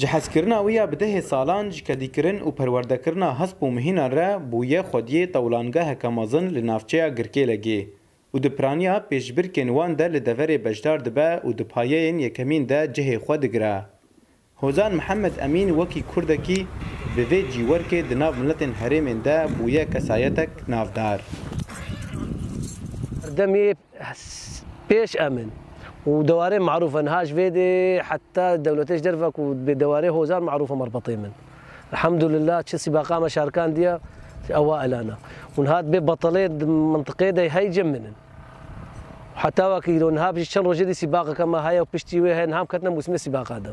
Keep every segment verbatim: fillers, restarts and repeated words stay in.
Ji hezkirina wî ya bi dehê salan ji kedîkirin û perwerdekirina hesp û mihînan re bûye xwediyê tewlangeheke mezin li navçeya Girkêlegê û di piraniya pêşbirkên wan de li deverê beşdar dibe û di payeyên yekemîn de cihê xwe digire. Hozan Mihemed Emîn wekî Kurdekî bi vê cîwerkê di nav miletên herêmên de bûye kesayetek navdar. Demê pêş em in û dewarê marûf e. Niha ji vê dê heta dewletê ji derve ku bê dewarê Hozan marûf e, merbetê min. Elhamdulillah, çi sîbaqa me şarkandiye, ewa elana. Û niha bê betelê di mintiqê de hey cem min in. Heta wekî îro niha jî çend rojê dî sîbaqeke me heye û piştî wê heye, niha em ketine mûsimê sîbaqa de.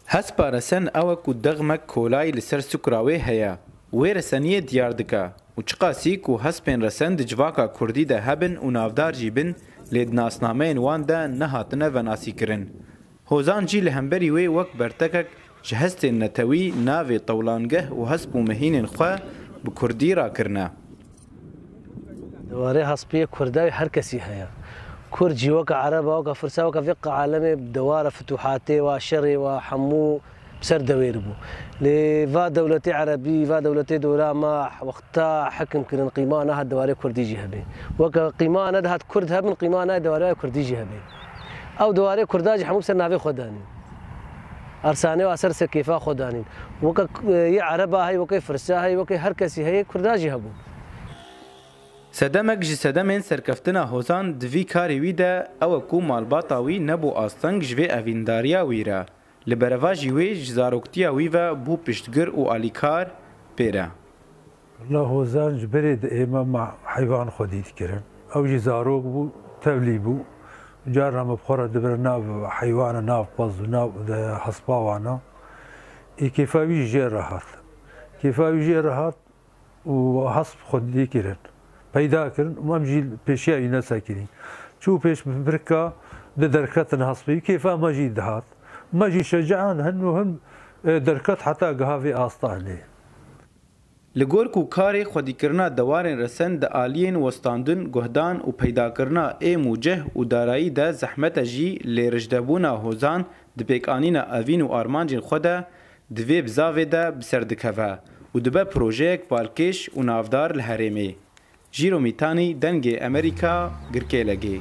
Hespa resen ew e ku dexmek kolayî li ser sukra wê heye. Wê reseniyê diyar dike û çiqasî ku hespên resen di civaka kurdî de hebin û navdar jî bin, lê di nasnameyên wan de nehatine venasîkirin. Hozan jî li hemberî wê wek bertekek ji hestên netewî navê tewlangeh û hesp û mehînên xwe bi kurdî rakirine. Dewarê hespiyê Kurda her kesî heye. Kurd jî weke Ereba, weke Firsa, weke vê alemê dewara fituhatê wa, şerê wa, hemû bi ser dewêr bû. Lê va dewletê Erebî, va dewletê dora ma wexta hekim kirin, qîma nehat dewarê Kurdî jî hebê. Weke qîma nedihat Kurd hebin, qîma nayê dewarê Kurdî jî hebê. Ew dewarê Kurda jî hemû bi ser navê xwe danîn. Ersanê wa ser ser kêfa xwe danîn. Weke, e, yê Ereba hey, weke Firsa hey, weke her kesî heye, Kurda jî hebû. Sedemek ji sedemên serkeftina Hozan di vî karê wî de ew e ku malbata wî nebû asteng ji vê evîndariya wî re. Li berevajî wê ji zaroktiya wî ve bû piştgir û alîkar pê re. Wela Hozan ji berê di ême me heywan xwedî dikirin. Ew jî zarok bû, tevlî bû. Carna me bi xwe re dibire nav heywana, nav pez û nav hespa wana. Ê kêfa wî jî jê re hat. Kêfa wî jê re hat û hesp xwedî kirin. Peyda kirin û em jî pêşiya wî nesekirîn. Çû pêş bi birka di derketin hespê wî, kêfa me jî dihat. Me jî şecaen hin û hin, e, derket heta giha vê astanê. Li gor ku karê xwedîkirina dewarên resen di aliyên westandin, guhdan û peydakirina êm û cih û darayî de zehmet e jî, lê rijdebûna Hozan di pêkanîna evîn û armancên xwe de di vê bizavê de bi ser dikeve û dibe projeyek balkêş û navdar li herêmê. Jîro Mîtanî, Dengê Emerîka, Girkêlegê.